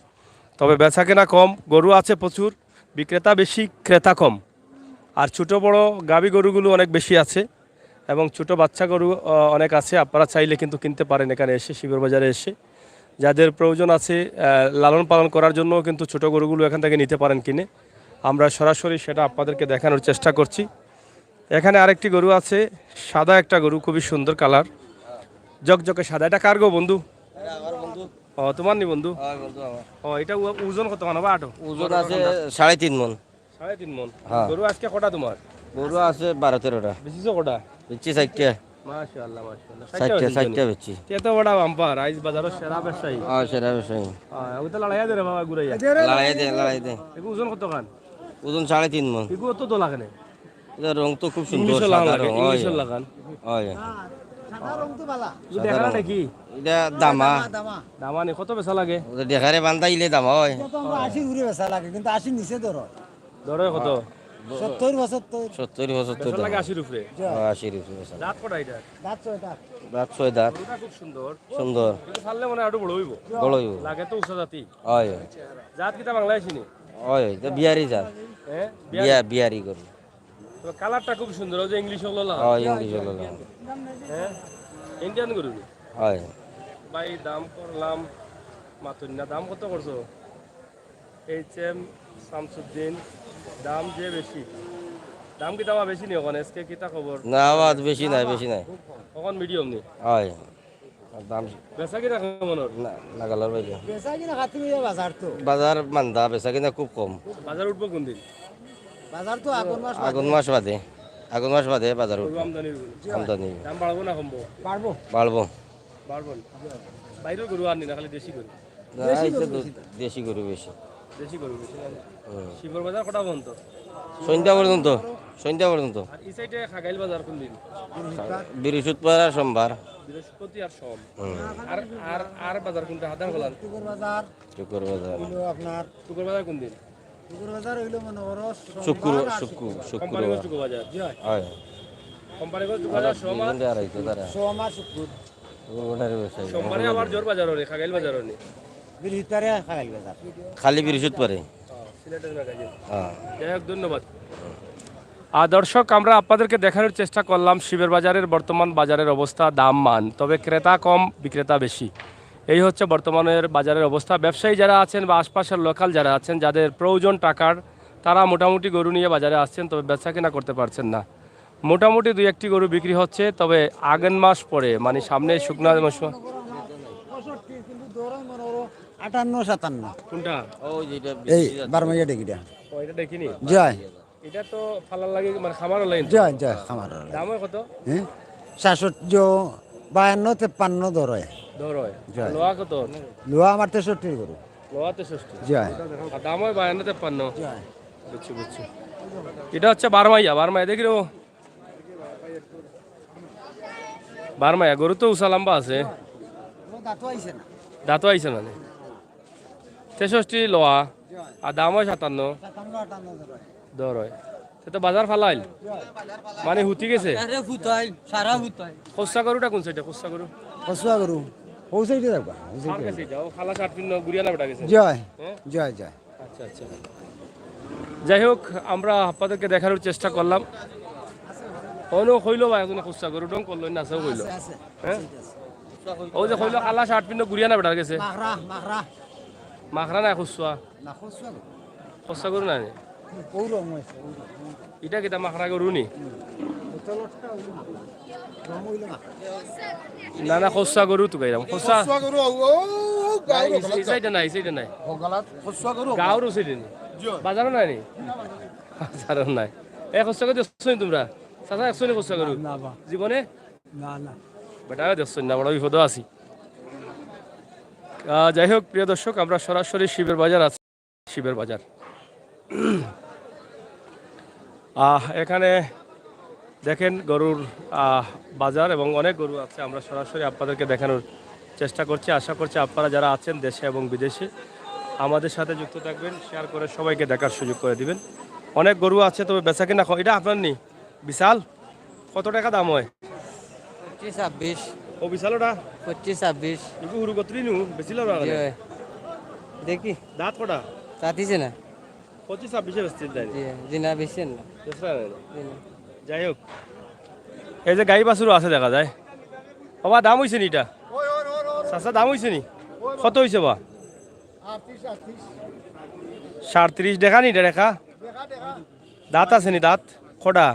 তবে বেচা কেনা কম, গরু আছে প্রচুর, বিক্রেতা বেশি, ক্রেতা কম। আর ছোট বড় গাভী গরুগুলো অনেক বেশি আছে এবং ছোট বাচ্চা গরু, আহ, অনেক আছে। আপনারা চাইলে কিন্তু কিনতে পারেন এখানে এসে, শিবের বাজারে এসে। যাদের প্রয়োজন আছে, আহ, লালন পালন করার জন্য কিন্তু ছোট গরুগুলো এখান থেকে নিতে পারেন কিনে। আমরা সরাসরি সেটা আপনাদেরকে দেখানোর চেষ্টা করছি। এখানে আরেকটি গরু আছে, সাদা একটা গরু, খুবই সুন্দর কালার, জকজকে সাদা। এটা কার গো বন্ধু? এটা আমার বন্ধু। ও, তোমার নি বন্ধু? আমার বন্ধু আমার। ও, এটা ও-, ওজন কত মানে বা আটো? ওজন আছে সাড়ে তিন মন। সাড়ে তিন মন। হ্যাঁ। গরু আজকে কটা তোমার? গরু আছে বারো তেরোটা। বেচিছো কটা? বেচছি চারটা। মাশাআল্লাহ, মাশাআল্লাহ। চারটা, চারটা বেচছি। তে তো বড় বাম্পার, আইজ বাজারর সেরা ব্যবসায়ী। হ্যাঁ, সেরা ব্যবসায়ী। হ্যাঁ, ও তো লড়াইয়া দে রে বাবা, ঘুরাইয়া। লড়াই দে, লড়াই দে। এগু ওজন কত খান? ওজন সাড়ে তিন মন। এগু অত দোলা কেনে? এটা রং তো খুব সুন্দর, ইংলিশর সাদা লাগান, রং, ইংলিশর হয়। লাগান। হয়। সাদা রং তো বালা। দেখা না নাকি? এটা দামা। দামা, দামা। দামা নি, কত বেচা লাগে? ওটা দেখারে বান্ধাইলে দামা হয়। এটা তো আমরা আশির উপরে বেচা লাগে, কিন্তু আশির নিচে দর হয়। দর হয় কত? সত্তর, পঁচাত্তর। সত্তর, পঁচাত্তর বেচা লাগে দাম। আশির উপরে? জি। হ্যাঁ, আশির উপরে বেচা লাগে। দাঁত কটা এটা? দাঁত ছয়টা। দাঁত ছয় দাঁত। গরুটা খুব সুন্দর। সুন্দর। কিন্তু পাললে মনে হয় আরো বড় হইব। বড় হইব। লাগে তো উষা জাতি। হয়, হয়। জাত কিতা বাংলাদেশি নি? হয়, হয়, এটা বিহারি জাত। হ্যাঁ? বিহারি? বিয়া-, বিহারি গরু। তো কালারটা খুব সুন্দর, ওই যে ইংলিশ অকলর লাখান। হ্যাঁ, ইংলিশ অকলর লাখান। হ্যাঁ? ইন্ডিয়ান গরু নি? হয়। ভাই, দাম করলাম মাতুন না, দাম কত করছো? এইচ এম শামসুদ্দিন, দাম যে বেশি। দাম কিতা বেশি নি অখন? এসকে কিতা খবর? না, আবার বেশি নাই, বেশি নাই। অখন মিডিয়াম নি? হয়। আর দাম বেচা কিনা কেমন ওর? না, নাগালের বাইরে। বেচা কিনা খাতির হইয়া বাজার তো। বাজার মান্দা, বেচা কিনা খুব কম। বাজার উঠবো কোন দিন? বাজার তো আগুন মাস বাদে। আগুন মাস বাদে। আগুন মাস বাদে বাজার উঠবো। আমদানি হইবো। আমদানি হইবো। দাম বাড়বো না কমবো? বাড়বো। বাড়বো। বাড়বো। বাইরের গরু আর নি না, খালি দেশি গরু? না, দেশি এই তো গরু দে-, বেশি। দেশি গরু বেশি। দেশি গরু বেশি না? হুম। শিবর বাজার কটা পর্যন্ত? সন্ধ্যা পর্যন্ত। সন্ধ্যা পর্যন্ত। আর এই সাইডে খাগাইল বাজার কোন দিন? বৃহস্পতিবার আর সোমবার। বৃহস্পতি আর সোম। হুম। আর, আর, আর বাজার কোনটা? হাদার খোলা? টুকুর বাজার। টুকুর বাজার। হইলো আপনার টুকুর বাজার কোন দিন? টুকুর বাজার হইলো মনে করো শুক্র-, সোমবার আর শুক্র-, শুক্রবার। কোম্পানিগঞ্জ টুকুর বাজার। জি হয়। হয়। কোম্পানিগঞ্জ টুকুর বাজার সোম আর দুই ঘন্টা আর আড়াইশো তারা। সোম আর শুক্র। টুকুর বাজারের ব্যবসায়ী। সোমবারে আবার জোর বাজার ওরে, খাগাইল বাজার ওরে। বৃহস্পতিবারে খাগাইল বাজার। খালি বৃহস্পতিবারে? হ্যাঁ, সিলেটের ম্যাগাজিন। হ্যাঁ। যাই হোক, ধন্যবাদ। আর দর্শক, আমরা আপনাদেরকে দেখানোর চেষ্টা করলাম শিবের বাজারের বর্তমান বাজারের অবস্থা, দাম মান, তবে ক্রেতা কম, বিক্রেতা বেশি। এই হচ্ছে বর্তমানের বাজারের অবস্থা। ব্যবসায়ী যারা আছেন বা আশপাশের লোকাল যারা আছেন, যাদের প্রয়োজন টাকার, তারা মোটামুটি গরু নিয়ে বাজারে আসছেন, তবে বেচা কিনা করতে পারছেন না। মোটামুটি দুই একটি গরু বিক্রি হচ্ছে, তবে আগুন মাস পরে, মানে সামনে শুকনা মৌসুম। পঁয়ষট্টি, কিন্তু দৌড়াই মনে করো আটান্ন, সাতান্ন। কোনটা? ওই যেটা এই বিক্রি যাচ্ছে। বারমাইয়া ডেকিটা। ও, এটা দেখিনি। জয়। এটা তো ফালার লাগে, মানে খামারও লাগে। জয়, জয়, খামারও লাগে। দাম হয় কত? হ্যাঁ? সাতষট্টি, বায়ান্ন, তেপ্পান্ন দর হয়। দর হয়। জয়। লোয়া কত? লোয়া আমার তেষট্টির গরু। লোয়া তেষট্টি। জয়। আর দাম হয় বায়ান্ন, তেপ্পান্ন। জয়। বুঝছি, বুঝছি। এটা হচ্ছে বারমাইয়া, বারমাইয়া দেখি রে। বারমাইয়া, গরু তো উষা লম্বা আছে। ও দাঁতও আইছে না। দাঁতও আইছে না নি? তেষট্টি লোয়া, আর দাম হয় সাতান্ন। সাতান্ন, আটান্ন দর হয়। দর হয়। তে তো বাজার ফালাইল। মানে হুতি গেছে। আরে হুতাইল, সারা হুতাইল। খোসা গরুটা কোন সাইডে? খোসা গরু? খোসা গরু। ও সাইডে যাবা, ও সাইডে। কার কাছে যাও? খালা শার্ট পিন্ন, গুড়িয়া না বেটা গেছে? জয়। হ্যাঁ? জয়, জয়। আচ্ছা, আচ্ছা। যাই হোক, আমরা আপনাদেরকে দেখানোর চেষ্টা করলাম। অনো কইলো ভাই, একজনে খোসা গরু ঢং করলো, না, সেও কইলো। আছে, আছে। হ্যাঁ? আছে, আছে। ও যে কইলো, খালা শার্ট পিন্ন গুড়িয়া না বেটার গেছে? মাখরা, মাখরা। মাখরা না খোসা? না, খোসা গরু। খোসা গরু না নি? ও রং হয়েছে, ও রং। এটা কিতা মাখরা গরু নি? হুম। ও তলরটা ও রং। রং হইলো মাখরা। না, না, খোসা গরু তো গাইলাম। খোসা। খোসা গরু, ও, ও, ও, না, গাউর এই, এই হগলাত। সাইডে নাই, এই সাইডে নাই। হগলাত, খোসা গরু। গাউর ও সাইডে নি। জি। বাজারও নাই নি? বাজারও নাই। এ, খোসা গরু দেখছো নি তোমরা? চাচা, দেখছো নি খোসা গরু? না, না, বা। জীবনে? না, না। বেটা, দেখছো না, বড় বিপদে আছি। আহ, যাই হোক, প্রিয় দর্শক, আমরা সরাসরি শিবের বাজার আছি। শিবের বাজার। আহ, এখানে দেখেন গরুর, আহ, বাজার এবং অনেক গরু আছে। আমরা সরাসরি আপনাদেরকে দেখানোর চেষ্টা করছি। আশা করছি আপনারা যারা আছেন দেশে এবং বিদেশে আমাদের সাথে যুক্ত থাকবেন, শেয়ার করে সবাইকে দেখার সুযোগ করে দিবেন। অনেক গরু আছে, তবে বেচা কিনা ক-, এটা আপনার নি? বিশাল? কত টাকা দাম হয়? পঁচিশ ছাব্বিশ। ও বিশাল ওটা? পঁচিশ ছাব্বিশ। ইগু হুরু কতরি নু? বেশি লাভ জি লাগে। ভাই। দেখি। দাঁত কটা? দাঁত হইছে না। পঁচিশ ছাব্বিশে বেচতে দেয়। জি, জি না, বেশি না। বেচতে দেয় না। জি না। যাই হোক, এই যে গাই বাছুরও আছে দেখা যায়। বাবা, দাম হইছে নি এটা? চাচা, দাম হইছে নি? কত হইছে বা? সাড়ে তিরিশ দেখা নি এটা, দেখা? দাঁত আছে নি, দাঁত? কটা?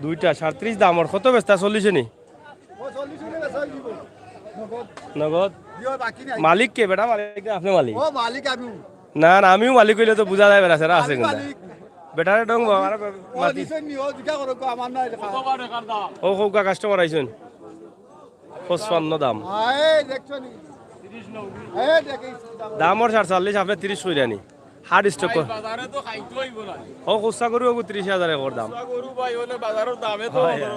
দুইটা, সাড়ে তিরিশ দাম। আর কত বেচতা? চল্লিশে নি? নগদ? মালিক কে বেটা? মালিক না আপনি মালিক? ও, মালিক আমি। না, না, আমিও মালিক হইলে তো বুঝা যায় বেটা, সেটা আছে আমি কিন্তু। মালিক। বেটারে ডং বাবা, আর ও, মাতি। নিচে নিও, জিজ্ঞা করো, কো, আমার না, এটা খারাপ। ও, কউক্কা কাস্টমার আইছইন। পঁচপান্ন দাম। আয়, দেখছো নি? এই, দেখি, দাম। দাম ওর সাড়ে চল্লিশ, আপনি তিরিশ কইরা নি। আট স্টক কর। বাজারে তো খাইতে হইব না। ও খুচরা গরু ওগু ত্রিশ হাজার একর দাম। খুচরা গরু ভাই, অনে বাজারর দামে তো হয়, হয়।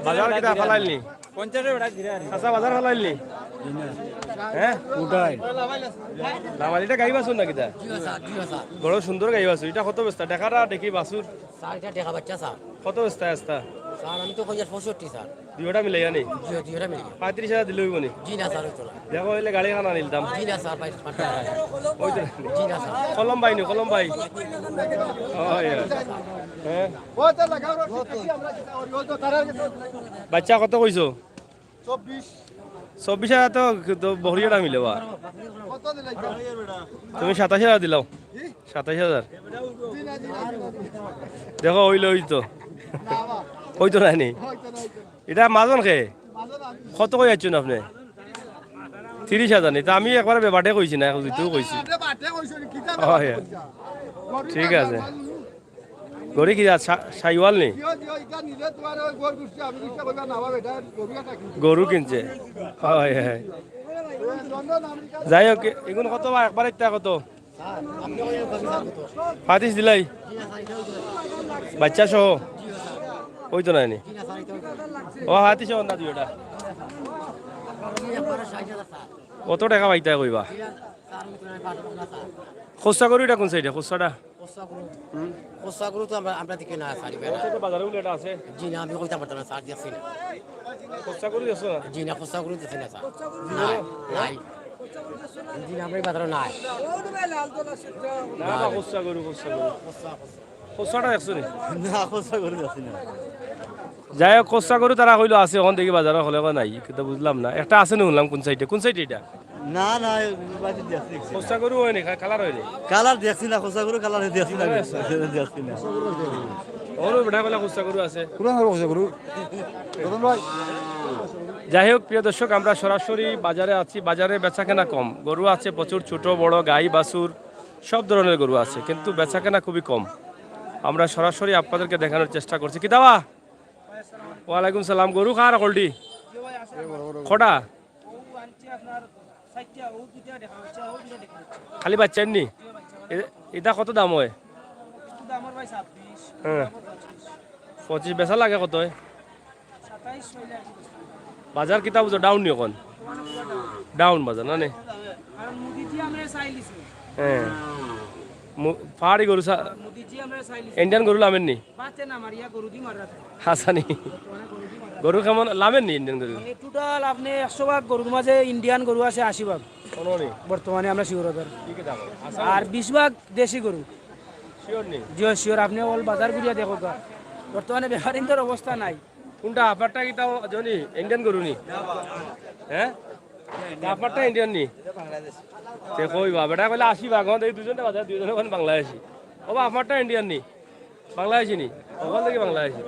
বাজার কিতা ফালাইল নি? পঞ্চাশে বেটা ঘিরে আর। চাচা, বাজার ফালাইল নি? হ্যাঁ? উঠাই। লামাল, ইটা গাই বাছুর না কিতা? জি স্যার, জি স্যার। বড় সুন্দর গাই বাছুর। ইটা কত বেচতা? দেখাটা দেখি বাছুর। স্যার, ইটা দেখা বাচ্চা স্যার। কত বেচতা আস্তা? স্যার, আমি তো কই আর পঁয়ষট্টি স্যার। দুইটা মিলাইয়া নি? জি, দুইটা মিলাইয়া। পঁয়ত্রিশ হাজার দিলে অইব নি? জি না স্যার, অইতো না। দেখো, অইলে গাড়ি খানা নিলতাম। জি না স্যার, ভাই, পারতাম না। ওই তো। জি না স্যার। কলম ভাই নি, কলম ভাই। ও, ইয়া। হ্যাঁ? বাচ্চা কত কইছো? চব্বিশ। চব্বিশ হাজার তো, তো বহরিয়াটা মিলে বা। কত দিলে? তুমি সাতাইশ হাজার দিলাও। সাতাইশ হাজার। দেখো, অইলে অইতো। অইতো না নি? ইটা মাজন খে? কত কই আছইন আপনে? ত্রিশ হাজার নি? তা আমি একবারে বেবাটে কইছি না, এখন জিতেও কইছি। হয়। ঠিক আছে। গরু কি জাত? সা-, শাহিওয়াল নি? গরু কিনছে। হয়, হয়। যাই হোক, এগুন কত বা একবার একটা কত? পঁয়ত্রিশ দিলাই? বাচ্চা সহ? অইতো না নি? ও, পঁয়ত্রিশ সহ না দুইটা? কত টেকা পাইতা কইবা? খুচরা গরু ইটা কুন সাইডে? খুচরাটা? খুচরা গরু। হুম? খুচরা গরু তো আমরা, আমরা দেখি না, স্যার, ইবার। ওটা তো বাজারে উঠে এটা আছে। জি না, আমি কইতাম পারতাম না, স্যার, দেখছি না। খুচরা গরু দেখছো না? জি না, খুচরা গরু দেখছি না, স্যার। নাই, নাই। জি না, আমরা এই বাজারে নাই। না, না, খুচরা গরু, খুচরা গরু। খুচরা, খুচরা। খুচরাটা দেখছো নি? না, খুচরা গরু দেখছি না। যাই হোক, খুচরা গরু তারা কইলো আছে, অখন দেখি বাজারে হলে কয় নাই, কিন্তু বুঝলাম না। একটা আছে নি হুনলাম কুন সাইডে, কুন সাইডে ইটা? না, না, বাদ দিয়া দেখছি না। খুচরা গরু অয় নি, কা-, কালার অয় নি? কালার দেখছি না, খুচরা গরু কালার দেখছি না, দেখছি না। ওরও বেটা কইলা খুচরা গরু আছে। পুরান গরু, খুচরা গরু। রতন ভাই। যাই হোক, প্রিয় দর্শক, আমরা সরাসরি বাজারে আছি। বাজারে বেচাকেনা কম, গরু আছে প্রচুর, ছোট বড়, গাই বাছুর, সব ধরনের গরু আছে, কিন্তু বেচাকেনা খুবই কম। আমরা সরাসরি আপনাদেরকে দেখানোর চেষ্টা করছি। কিতা বা? ওয়ালাইকুম সালাম। গরু কার হকলটি? কটা? খালি বাচ্চার নি? এ-, ইটা কত দাম অয়? হ্যাঁ। পঁচিশ বেচা লাগে কত অয়? বাজার কিতা বুঝো, ডাউন নি অখন? ডাউন বাজার না নি? হ্যাঁ। মু-, পাহাড়ি গরু সা-, ইন্ডিয়ান গরু লামের নি? হাসানি। গরু কেমন লামের নি ইন্ডিয়ান গরু? মানে টোটাল আপনে একশো ভাগ গরুর মাঝে ইন্ডিয়ান গরু আছে আশি ভাগ। বর্তমানে আমরা শিওর বাজার। আর বিশ ভাগ দেশি গরু। শিওর নি? জি, শিওর। আপনে অল বাজার ঘুরিয়া দেখউক্কা। বর্তমানে বেপারিন্তর অবস্থা নাই। কুনটা, হাফারটা কিতা জনি? ইন্ডিয়ান গরু নি? হ্যাঁ? হাফারটা ইন্ডিয়ান নি? তে কইবা, বেটা কইলে আশি ভাগ, আমাদের এই দুজনটা বাজার, দুজনে কোন বাংলাদেশি। ও বা, হাফারটা ইন্ডিয়ান নি? বাংলাদেশি নি? ওখান থেকে বাংলাদেশি।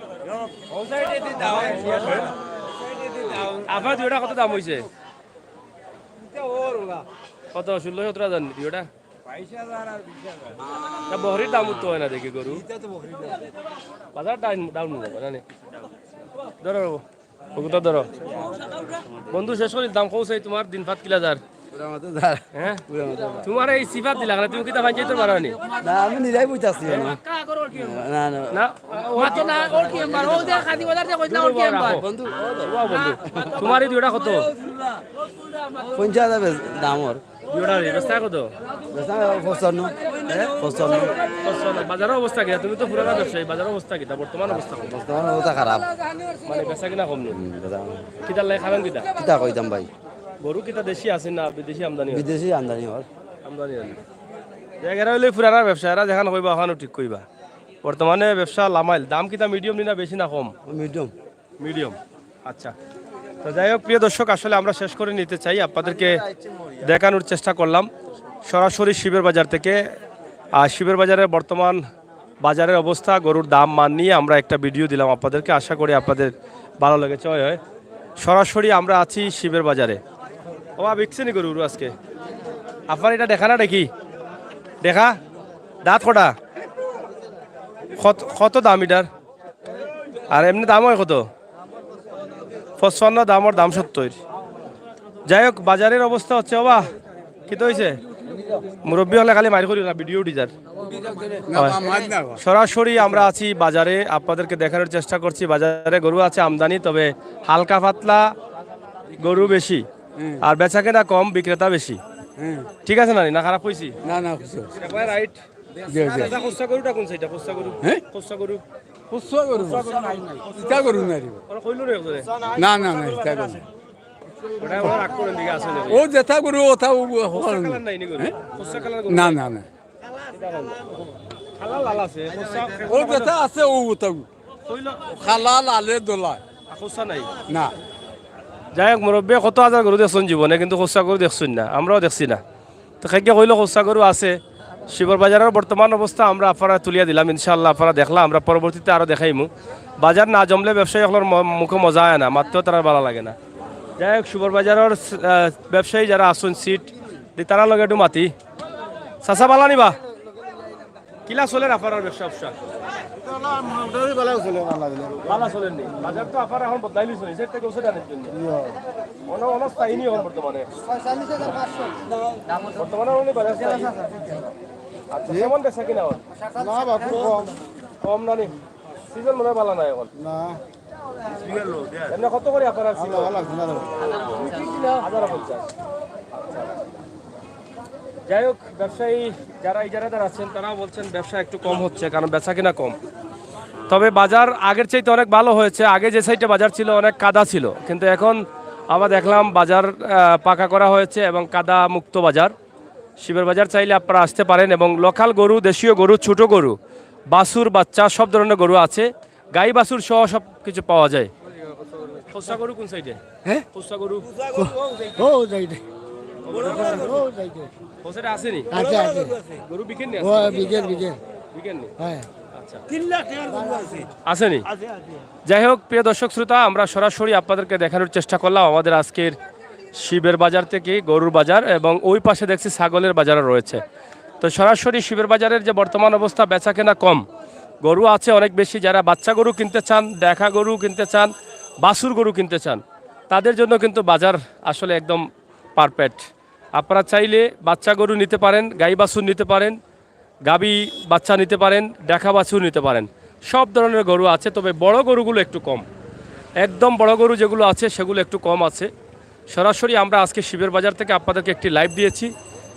আপনার দুইটা কত দাম হইছে? কত? ষোলো সতেরো হাজার নি দুইটা? তা বহরির দাম উঠতে হয় না দেখি গরু। বাজার ডাউন, ডাউন না নি? ধরো, ওগুতা ধরো। বন্ধু, শেষ করি দাম কও চাই তোমার দিন ভাত কিলা যার? হ্যাঁ? তোমার এই সিফাত দিলা না, তুমি কিতা ভাই যেতে পারো নি? না, আমি নিজেই বুঝতেছি না। না, না। না? মাতো না, ওর কি এম্বার? ও যে খাদি বাজার যে কইলা, ওর কি এম্বার? বন্ধু, ও বন্ধু। তোমার এই দুইটা কত? পঞ্চাশ হাজার দাম ওর। দুইটা রে, বেচা কত? বেচা পঁচপান্ন। হ্যাঁ? পঁচপান্ন। পঁচপান্ন। বাজারের অবস্থা কিতা? তুমি তো পুরানা ব্যবসায়ী, বাজারের অবস্থা কিতা? বর্তমান অবস্থা কম। বর্তমান অবস্থা খারাপ। মানে বেচা কিনা কম নি? হুম, বেচা কম। কিতার লাগে কারণ কিতা? কিতা কইতাম ভাই? গরু কিতা দেশি আছে না বিদেশি আমদানি হয়? বিদেশি আমদানি হয়। আমদানি হয়। এরা হইলে পুরানা ব্যবসা, এরা যেখান কইবা ওখানও ঠিক কইবা। বর্তমানে ব্যবসা লামাইল, দাম কিতা মিডিয়াম নি না বেশি না কম? মিডিয়াম। মিডিয়াম। আচ্ছা। তো যাই হোক, প্রিয় দর্শক, আসলে আমরা শেষ করে নিতে চাই, আপনাদেরকে দেখানোর চেষ্টা করলাম সরাসরি শিবের বাজার থেকে। আর শিবের বাজারের বর্তমান বাজারের অবস্থা, গরুর দাম মান নিয়ে আমরা একটা ভিডিও দিলাম আপনাদেরকে। আশা করি আপনাদের ভালো লেগেছে। হয়, হয়, সরাসরি আমরা আছি শিবের বাজারে। ও বা, বিকছে নি গরু, গরু আজকে? আপনার এটা দেখা না দেখি? দেখা? দাঁত কটা? কত, কত দাম এটার? আর এমনি দাম হয় কত? পঁচপান্ন, দামর দাম সত্তর। যাই হোক, বাজারের অবস্থা হচ্ছে, ও বা, কিতা হইছে? মুরব্বী হকলে খালি মাইর করিও না, ভিডিও উঠি যার। না, হয়। মা-, মার না। সরাসরি আমরা আছি বাজারে, আপনাদেরকে দেখানোর চেষ্টা করছি। বাজারে গরু আছে আমদানি, তবে হালকা পাতলা গরু বেশি, হুম। আর বেচা কেনা কম, বিক্রেতা বেশি। হুম। ঠিক আছে না নি? না খারাপ কইছি? না, না, খুশি। একবারে রাইট। জি, জি। আচ্ছা, খুচরা গরুটা কোন সাইডটা? খুচরা গরু? হ্যাঁ? খুচরা গরু? খুচরা গরু। ইটা গরু নাই রে। ওরা কইলো রে একজনে। না, না, না, ইটা গরু। ওটা ওরা রাগ করেন দিকে আছে না? ও যেটা গরু, ওটা ও, ও, খুচরা কালার নাই নি গরু? হ্যাঁ? খুচরা কালার গরু না, নাই? না, না। কালা লাল আছে, খুচরা ও যেটা আছে, ও ওটা। কইলো। কালা লালে দোলা। আর খুচরা নাই? না। যাই হোক, মুরব্বী কত হাজার গরু দেখছইন জীবনে, কিন্তু খুচরা গরু দেখছইন না, আমরাও দেখছি না। তো খেকে কইলো খুচরা গরু আছে। শিবর বাজারের বর্তমান অবস্থা আমরা আপনারা তুলিয়া দিলাম, ইনশাআল্লাহ আপনারা দেখলা, আমরা পরবর্তীতে আরো দেখাইমু। বাজার না জমলে ব্যবসায়ী হকলর ম-, মুখে মজা আয় না, মাততেও তারার ভালা লাগে না। যাই হোক, শিবর বাজারের, আহ, ব্যবসায়ী যারা আছইন সিট, দি তারার লগে একটু মাতি। চাচা ভালা নি বা? কিলা চলের আপনারার ব্যবসা ব্যবসা? মোটামুটি ভালা চলে, ভালা চলে। ভালা চলের নি? বাজার তো আপনারা এখন বদলাইলিছইন, এই সাইড থেকে ওই সাইড আনার জন্য। ইয়া। অন-, অন স্থায়ী নি এখন বর্তমানে? বর্তমানে অনেক বাজার স্থায়ী। আচ্ছা, কেমন বেচা কিনা এখন? না বা, খুব কম। কম না নি? সিজন মনে হয় ভালা নাই এখন। না। এমনি কত করি আপনারার সিজন? ভালা লাগছে না রে। হাজার পঞ্চাশ। যাই হোক, ব্যবসায়ী যারা ইজারাদার আছেন, তারাও বলছেন ব্যবসা একটু কম হচ্ছে, কারণ বেচা কিনা কম। তবে বাজার আগের চাইতে অনেক ভালো হয়েছে। আগে যে সাইডে বাজার ছিল, অনেক কাদা ছিল, কিন্তু এখন আবার দেখলাম বাজার, আহ, পাকা করা হয়েছে এবং কাদা মুক্ত বাজার। শিবের বাজার চাইলে আপনারা আসতে পারেন এবং লোকাল গরু, দেশীয় গরু, ছোট গরু, বাছুর, বাচ্চা, সব ধরনের গরু আছে। গাই বাছুর সহ সব কিছু পাওয়া যায়। খুচরা গরু কোন সাইডে? হ্যাঁ? খুচরা গরু? ও সাইডে। ও সাইডে। ও সাইডে আসেনি? আছে, আছে। গরু বিকেন নি? ও, বিকেন, বিকেন। বিকেন নি? হ্যাঁ। আচ্ছা। তিন লাখ টাকার গরু আছে। আসেনি? আছে, আছে। যাই হোক, প্রিয় দর্শক শ্রোতা, আমরা সরাসরি আপনাদেরকে দেখানোর চেষ্টা করলাম আমাদের আজকের শিবের বাজার থেকে গরুর বাজার, এবং ওই পাশে দেখছি ছাগলের বাজারও রয়েছে। তো সরাসরি শিবের বাজারের যে বর্তমান অবস্থা, বেচা কেনা কম, গরু আছে অনেক বেশি। যারা বাচ্চা গরু কিনতে চান, দেখা গরু কিনতে চান, বাছুর গরু কিনতে চান, তাদের জন্য কিন্তু বাজার আসলে একদম পারফেক্ট। আপনারা চাইলে বাচ্চা গরু নিতে পারেন, গাই বাছুর নিতে পারেন, গাভী বাচ্চা নিতে পারেন, দেখা বাছুর নিতে পারেন, সব ধরনের গরু আছে। তবে বড় গরুগুলো একটু কম, একদম বড় গরু যেগুলো আছে সেগুলো একটু কম আছে। সরাসরি আমরা আজকে শিবের বাজার থেকে আপনাদেরকে একটি লাইভ দিয়েছি।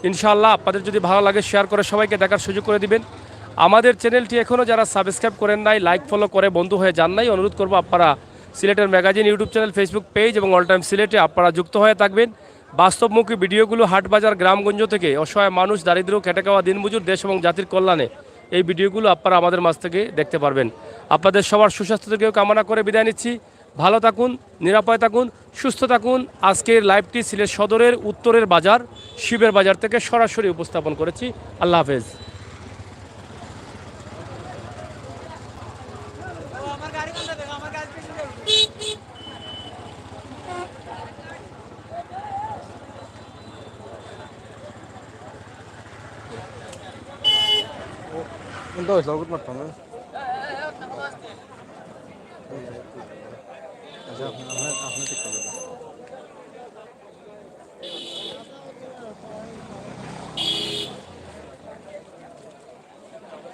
ইনশাআল্লাহ আপনাদের যদি ভালো লাগে শেয়ার করে সবাইকে দেখার সুযোগ করে দিবেন। আমাদের চ্যানেলটি এখনও যারা সাবস্ক্রাইব করেন নাই, লাইক ফলো করে বন্ধু হয়ে যান নাই, অনুরোধ করবো আপনারা সিলেটের magazine YouTube channel, Facebook page এবং অল টাইম সিলেটে আপনারা যুক্ত হয়ে থাকবেন। বাস্তবমুখী ভিডিওগুলো হাট বাজার গ্রামগঞ্জ থেকে অসহায় মানুষ, দারিদ্র, খেটে খাওয়া দিনমজুর, দেশ এবং জাতির কল্যাণে এই ভিডিওগুলো আপনারা আমাদের মাঝ থেকে দেখতে পারবেন। আপনাদের সবার সুস্বাস্থ্য দিকেও কামনা করে বিদায় নিচ্ছি। ভালো থাকুন, নিরাপদে থাকুন, সুস্থ থাকুন। আজকের লাইভটি সিলেট সদরের উত্তরের বাজার, শিবের বাজার থেকে সরাসরি উপস্থাপন করেছি। আল্লাহ হাফেজ। কোনটা হয়েছে? অগুত মারতাম, হ্যাঁ? আচ্ছা, আপনি, আপনি, আপনি ঠিক করবেন।